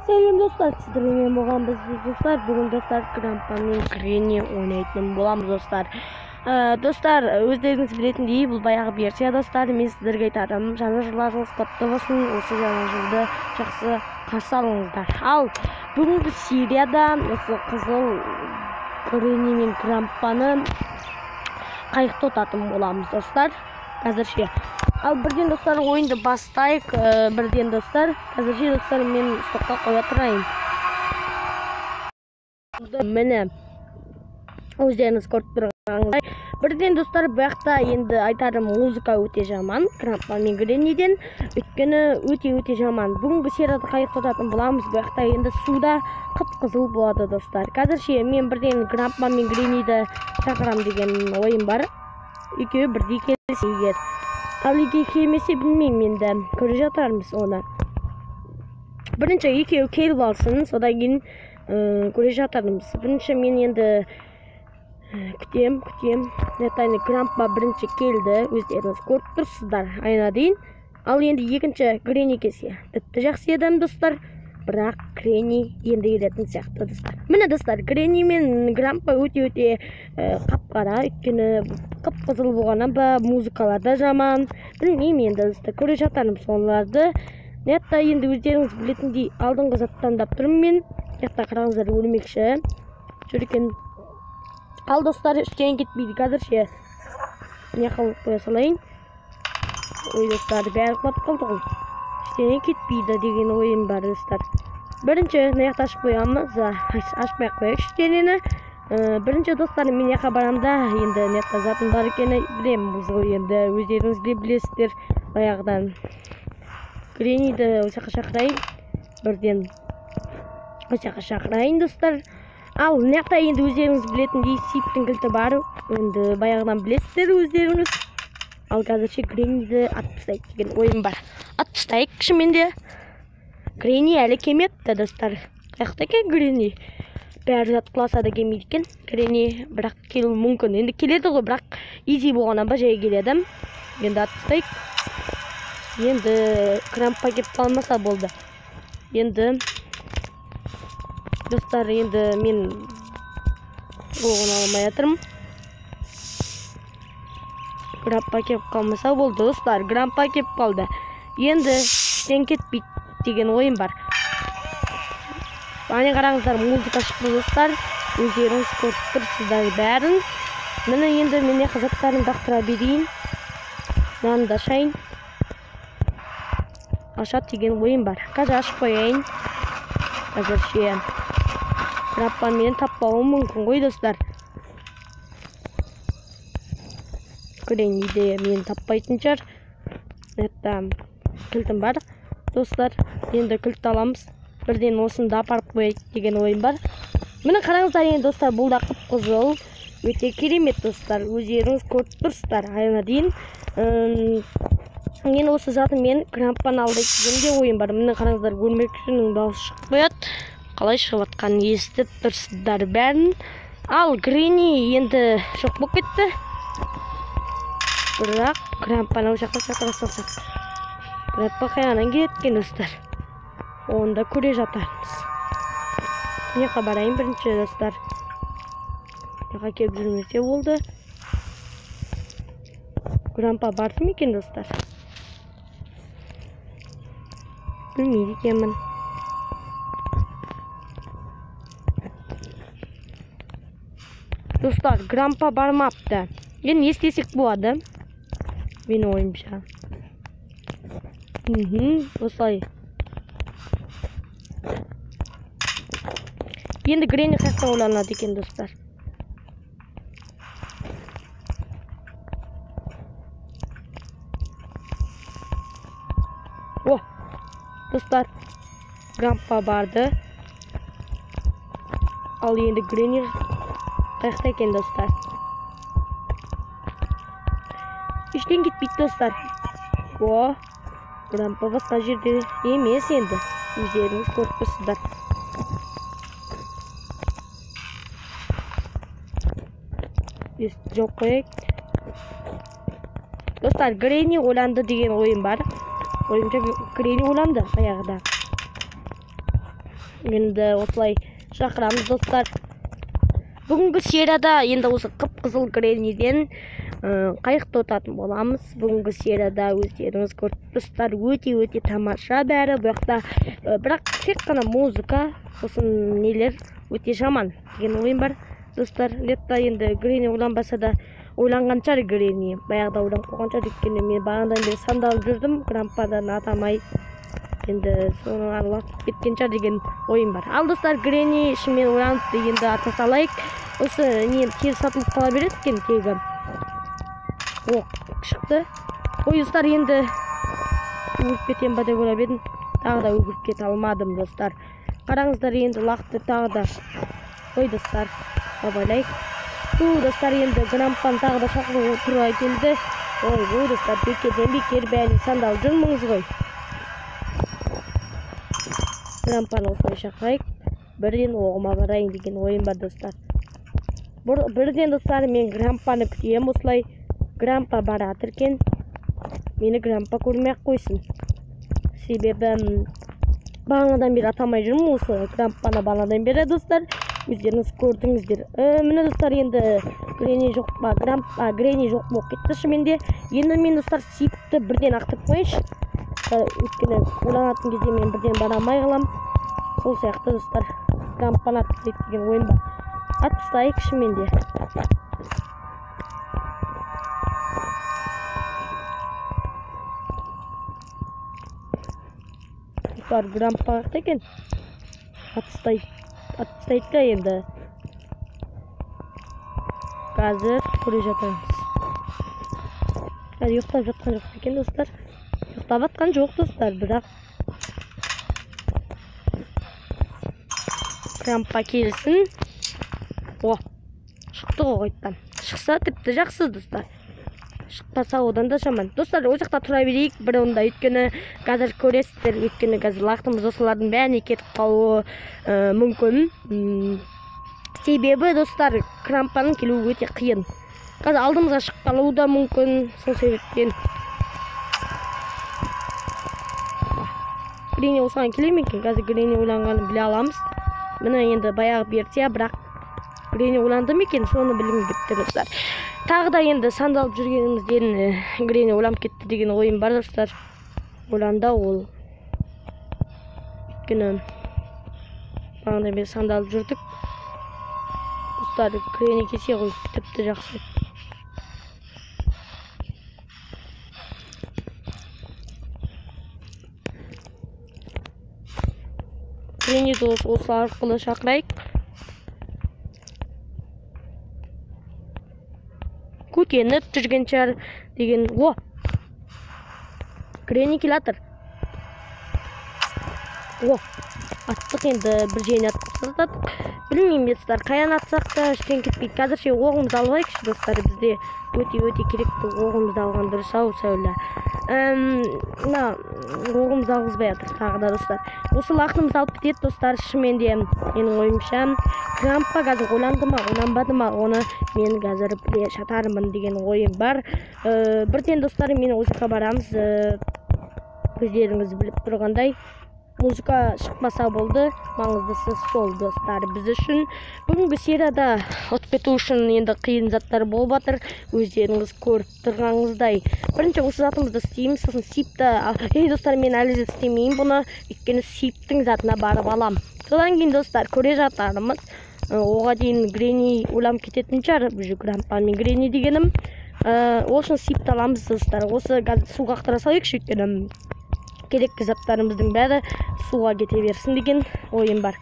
Сәлем достар, сіздермен болған біз достар. Бүгін достар Грампа мен Гренни ойнайтын боламыз достар. Достар, өздеріңіз білетіндей, бұл баяғы версия достар. Мен сіздерге айтарым, жаңа жылдарыңыз құтты болсын, осы жаңа жылды жақсы қарсы алыңыздар. Ал бүгінгі серияда осы қызыл Гренни мен Грампаны қайықты ұтатын боламыз достар. Қазірше. Ал бірден достар ойынды бастайық. Бірден достар, қазірше достар мен стопқа қоя тұрайын. Міне өздеріңіз көріп тұрғаныңыздай. Бірден достар, бұл жақта енді айтарым, музыка өте жаман Грампа мен Гренниден, өйткені өте-өте жаман. Бүгінгі серияда қайық ұтатын боламыз. Бұл жақта енді суда қып-қызыл болады достар. Қазірше мен бірден Грампа мен Гренниді шақырам деген ойым бар. Екеуі бірдей келсе егер. Ал екеуі келмесе білмеймін енді. Көре жатармыз оны. Бірінші екеуі келіп алсын, содан кейін көре жатармыз. Бірінші мен енді күтем. Нетайны Грампа бірінші келді, өздеріңіз көріп тұрсыздар айна дейін. Ал енді екінші Гренни келсе, тіпті жақсы едім достар. Бірақ Гренни енді келетін сияқты достар. Міне достар, Гренни мен Грампа өте-өте қап-қара, өйткені қып-қызыл болғаннан ба, музыкалар да жаман. Білмеймін енді достар, көре жатармыз оларды. Нетта енді өздеріңіз білетіндей алдыңғы заттан да тұрмын мен. Жақта қараңыздар, өлмекші жүр екен. Ал достар, ештеңе кетпейді қазірше. Не қылып қоя салайын. Ой достар, бәрі құлап қалды ғой. Ештеңе кетпейді деген ойым бар достар. Бірінші мына жақта ашып қоямыз. Ашпай ақ қояйық ештеңені. Бірінші достар, мен жаққа барамын да, енді мына жақта затым бар екенін білеміз ғой енді, өздеріңіз де білесіздер баяғыдан. Гренниді осы жаққа шақырайын. Бірден осы жаққа шақырайын достар. Ал мына жақта енді өздеріңіз білетіндей сейфтің кілті бар. Енді баяғыдан білесіздер өздеріңіз. Ал қазірше Гренниді атып тастайық деген ойым бар. Атып тастайық шынымен де. Гренни әлі келмепті достар. Қаяқта екен Гренни? Бәрі зат құласа да келмейді екен. Гренни бірақ келуі мүмкін. Енді келеді ғой, бірақ изи болғаннан ба жай келеді. Енді атып тастайық. Енді Грампа келіп қалмаса болды. Енді достар, енді мен оғын алмай жатырмын. Грампа келіп қалмаса болды достар. Грампа келіп қалды. Енді іштен кетпейді деген ойым бар. Әне қараңыздар, музыка шықты достар. Өздеріңіз көріп тұрсыздар бәрін. Міне енді мен заттарымды лақтыра берейін. Мынаны да ашайын. Ашады деген ойым бар. Қазір ашып қояйын. Қазірше Грампа мені таппауы мүмкін ғой достар. Гренниді мені таппайтын шығар. Это кілтім бар достар. Енді кілтті аламыз. Бірден осыны да апарып қояйық деген ойым бар. Міне қараңыздар енді достар, бұл да қып-қызыл. Өте керемет достар. Өздеріңіз көріп тұрсыздар айына дейін. Мен осы затымен Грампаны алдайды деген де ойым бар. Міне қараңыздар, өрмекшінің дауысы шығып қояды. Қалай шығып жатқанын естіп тұрсыздар бәрін. Ал Гренни енді жоқ болып кетті. Бірақ Грампаны ол жаққа шақыра салсақ, Грампа қаяғынан келеді екен достар. Оны да көре жатармыз. Не хабарайын бірінші достар. Неға келіп жүрмесе болды. Грампа барды ма екен достар? Білмейді екенмін. Достар, Грампа бармапты. Енді не істесек болады? Менің ойымша. Осылай. Енді Гренни қаяқта ойланады екен достар. О, достар, Грампа барды. Ал енді Гренни қаяқта екен достар? Ештеңе кетпейді достар. О, Грампа басқа жерде емес енді. Өздеріңіз көріп тұрсыздар. Жоқ қояйық. Достар, Гренни ойланды деген ойым бар. Ойымша Гренни ойланды баяғыда. Енді осылай шақырамыз достар. Бүгінгі серияда енді осы қып-қызыл Гренниден қайықты ұтатын боламыз. Бүгінгі серияда өздеріңіз көріп тұрсыздар, өте-өте тамаша бәрі. Бұл жақта бірақ тек қана музыка, сосын нелер өте жаман деген ойым бар достар. Летта енді Гренни ойланбаса да ойланған шығар Гренни. Баяғыда ойланып қойған шығар, өйткені мен бағанадан бері сандалып жүрдім Грампадан атамай. Енді соны араласып кеткен шығар деген ойым бар. Ал достар, Гренни шынымен ойланыпты, енді ата салайық. Осы не тез сатылып қала береді екен тегі. Оқ шықты. Ой достар, енді өліп кетем ба деп ойлап едім. Тағы да өліп кете алмадым достар. Қараңыздар, енді лақты тағы да. Ой достар, абайлайық. Ту достар, енді Грампаны тағы да шақыруға тура келді. Ой, ой достар, бекерден бекер бәрін сандалып жүрміз ғой. Грампаны осылай шақырайық. Бірден оғыма барайын деген ойым бар достар. Бірден достар, мен Грампаны күтемін осылай. Грампа баратыр екен. Мені Грампа көрмей ақ қойсын. Себебі бағанадан бері атамай жүрмін осы Грампаны бағанадан бері достар. Өздеріңіз көрдіңіздер. Міне достар, енді Гренни жоқ па? Гренни жоқ болып кетті шынымен де. Енді мен достар сипті бірден ақтырып қояйыншы. Өйткені ойланатын кезде мен бірден бара алмай қаламын. Сол сияқты достар, Грампаны атып тастайық деген ойым бар. Атып тастайық шынымен де. Достар, Грампа қаяқта екен? Атып тастайды да енді. Қазір көре жатармыз. Қазір ұйықтап жатқан жоқ екен достар. Ұйықтап жатқан жоқ достар, бірақ Грампа келсін. О, шықты ғой қайтадан. Шықса тіпті жақсы достар. Шықпаса одан да жаман. Достар, ол жақта тұра берейік бір онда, өйткені қазір көресіздер, өйткені қазір лақтымыз осылардың бәріне кетіп қалуы мүмкін. Себебі достар, Грампаның келуі өте қиын. Қазір алдымызға шығып қалуы да мүмкін, сол себептен. Гренни осыған келе ме екен? Қазір Гренни ойланғанын біле аламыз. Міне енді баяғы версия, бірақ Гренни ойланды ма екен, соны білгім келіп тұр достар. Тағы да енді сандалып жүргенімізден Гренни ойланып кетті деген ойым бар достар. Ойланды ол. Өйткені бағанадан бері сандалып жүрдік. Достар, Гренни келсе ғой, тіпті жақсы. Гренниді осы арқылы шақырайық. Көтеніп жүрген шығар деген. О! Гренни келатыр. О! Аттық енді, бір жеріне атып тастадық. Білмеймін достар, қаян атсақ та ештеңе кетпейді. Қазірше оғымызды алып алайықшы достар, бізде өте-өте керекті оғымызды алған дұрыс ау сәуле. Мына оғымызды алғызбай жатыр тағы да достар. Осы лақтымызды алып кетеді достар, шынымен де менің ойымша. Грампа қазір ойланды ма, ойланбады ма, оны мен қазір біле жатармын деген ойым бар. Бірден достар, мен музыкаға барамыз. Өздеріңіз біліп тұрғандай, музыка шықпаса болды, маңыздысы сол достар біз үшін. Бүгінгі серияда ұтып кету үшін енді қиын заттар болып жатыр, өздеріңіз көріп тұрғаныңыздай. Бірінші осы затымызды істейміз, сосын сипті, ей достар, мен әлі де істемеймін бұны, өйткені сиптің затына барып алам. Содан кейін достар көре жатармыз. Оға дейін Гренни ойланып кететін шығар, уже Грампа мен Гренни дегенім. Ол үшін сипті аламыз достар. Осы газды суға ақтара салайықшы, өйткені керекті заттарымыздың бәрі суға кете берсін деген ойым бар.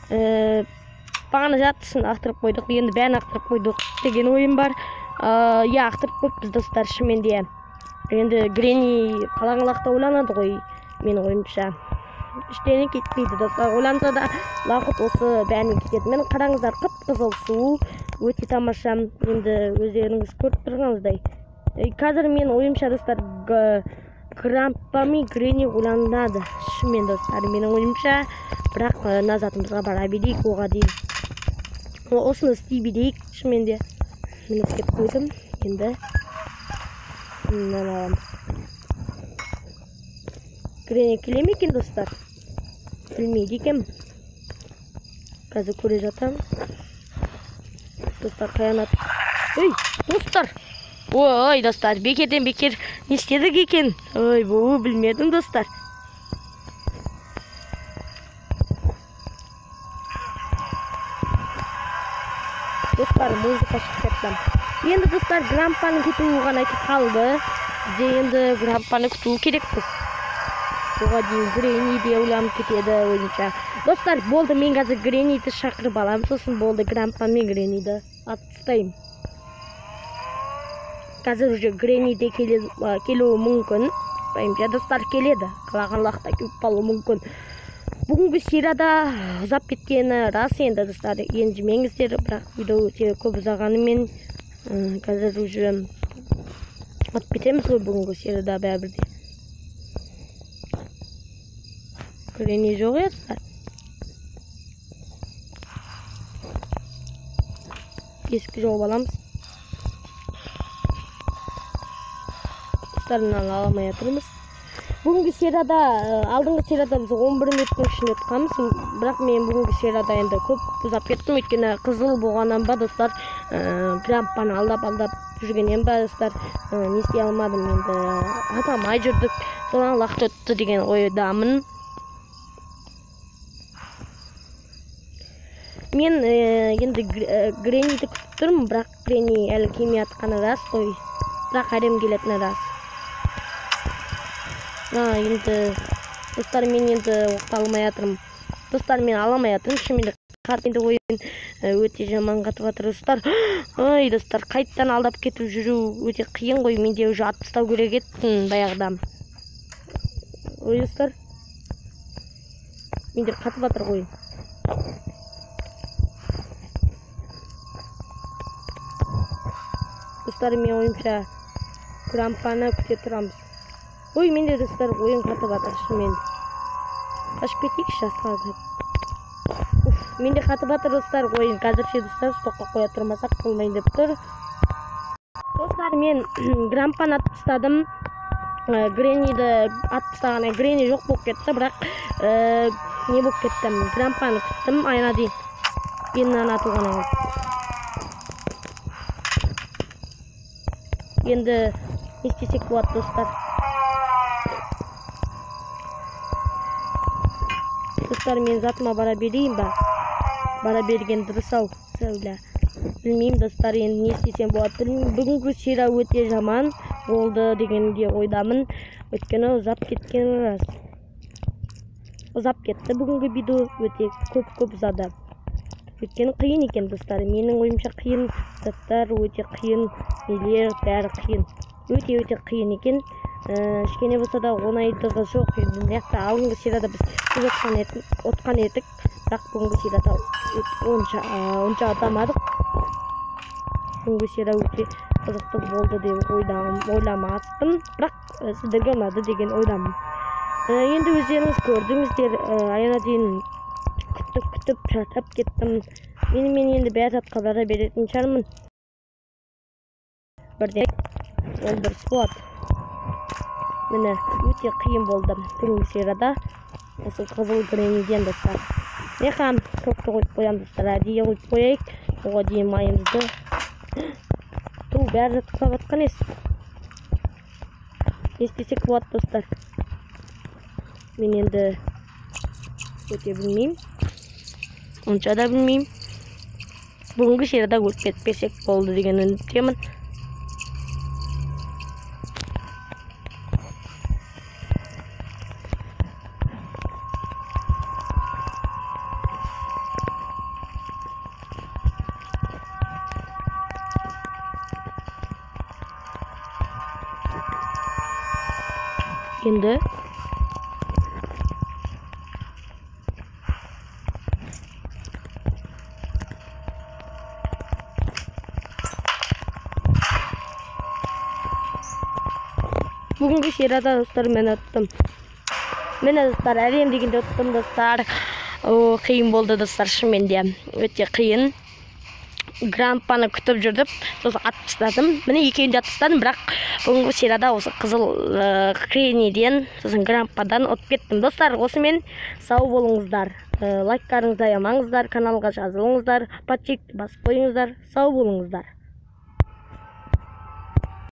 Бағана жартысын ақтырып қойдық, енді бәрін ақтырып қойдық деген ойым бар. Иә, ақтырып қойыппыз достар, шынымен де. Енді Гренни қалаған лақта ойланады ғой, менің ойымша. Ештеңе кетпейді достар, ойланса да лақыт осы бәріне кетеді. Міне қараңыздар, қып-қызыл су, өте тамаша. Енді өздеріңіз көріп тұрғаныңыздай. Қазір мен ойымша достар, Грампа мен Гренни ойланады шынымен достар, менің ойымша. Бірақ мына затымызға бара берейік, оға дейін осыны істей берейік шынымен де. Міне істеп қойдым, енді мынаны аламыз. Гренни келе ме екен достар? Білмейді екенмін. Қазір көре жатамыз. Достар, қаянат. Ей, достар. Ой, достар, бекерден бекер не істедік екен? Ой, бұл білмедім, достар. Достар, музыка шығып кетті. Енді достар, грампаның кетуі ғана қалды. Бізде енді грампаны күту керекпіз. Оға дейін Гренни де ойланып кетеді ойынша. Достар, болды, мен қазір Гренниді шақырып аламын. Сосын болды, грампа мен Гренниді атып тастаймын. Қазір уже Гренни де келуі мүмкін. Ойымша, достар, келеді. Қалаған уақытта келіп қалуы мүмкін. Бүгінгі серияда ұзап кеткені рас енді, достар, ренжімеңіздер, бірақ видео өте көп ұзағанымен қазір уже атып кетеміз ғой бүгінгі серияда бәрібір де. Гренни жоқ еді. Ескі жауып аламыз. Достар, мынаны ала алмай жатырмыз. Бүгінгі серияда, алдыңғы серияда біз 11 минуттың ішінде ұтқанбыз. Бірақ мен бүгінгі серияда енді көп ұзап кеттім, өйткені қызыл болғаннан ба, достар, грампаны алдап-алдап жүргеннен ба, достар, не істей алмадым енді, атамай жүрдік. Содан лақты өтті деген ойдамын. Мен енді Гренниді күтіп тұрмын, бірақ Гренни әлі келмей жатқаны рас қой. Бірақ әрем келетіні рас. Енді достар, мен енді оқты алмай жатырмын. Достар, мен ала алмай жатырмын. Шынымен де енді ойын өте жаман қатып жатыр, достар. Ой, достар, қайттан алдап кетіп жүру өте қиын ғой. Менде уже атып тастау керек еді баяғыда. Ой, достар, менде қатып жатыр ғой. Достар, мен ойымша грампаны күте тұрамыз. Ой, менде, достар, ойын қатып жатыр шынымен. Қашып кетейікші асқарға. Уф, менде қатып жатыр, достар, ойын. Қазірше, достар, стокқа қоя тұрмасақ болмайын деп тұр. Достар, мен грампаны атып тастадым. Гренниді атып тастағаннан Гренни жоқ болып кетті, бірақ не болып кетті? Грампаны күттім, айна дейін. Енді мынаны атуға қалды. Енді не істесек болады, достар? Достар, мен затыма бара берейін ба? Бара берген дұрыс ау, сәуле. Білмеймін, достар, енді не істесем болады. Білмеймін, бүгінгі серия өте жаман болды дегенге ойдамын. Өйткені ұзап кеткен рас. Ұзап кетті бүгінгі видео, өте көп-көп ұзады. Өйткені қиын екен, достар. Менің ойымша қиын заттар, өте қиын нелер, бәрі қиын. Өте-өте қиын екен. Кішкене болса да оңайдығы жоқ. Енді мына жақта алдыңғы серияда біз көп ұтқан едік. Бірақ бүгінгі серияда онша ұтамадық. Бүгінгі серия өте қызықты болды деп ойламаспын. Бірақ сіздерге ұнады деген ойдамын. Енді өздеріңіз көрдіңіздер, аяна дейін күтіп-күтіп шаршап кеттім. Мен енді бәрі затқа бара беретін шығармын. Бірден ол дұрыс болады. Міне, өте қиын болды бүгінгі серияда. Осы қызыл Гренниден, достар. Меха, көкті қойып қоямыз, достар. Әдейі қойып қояйық. Оға дейін майымызды. Ту, бәрі жатқызып жатқан ес. Не істесек болады, достар? Мен енді өте білмеймін. Онша да білмеймін. Бүгінгі серияда өліп кетпесек болды деген үміттемін. Енді бүгінгі серияда, достар, мен ұттым. Міне, достар, әлем дегенде ұттым, достар. О, қиын болды, достар, шынымен де. Өте қиын. Грандпаны күтіп жүрдім, сосын атып тастадым. Міне, екеуін де атып тастадым, бірақ бүгінгі серияда осы қызыл Гренниден, сосын Грандпадан ұтып кеттім. Достар, осымен сау болыңыздар. Лайктарыңызды аямаңыздар, каналға жазылыңыздар, подписчик басып қойыңыздар. Сау болыңыздар.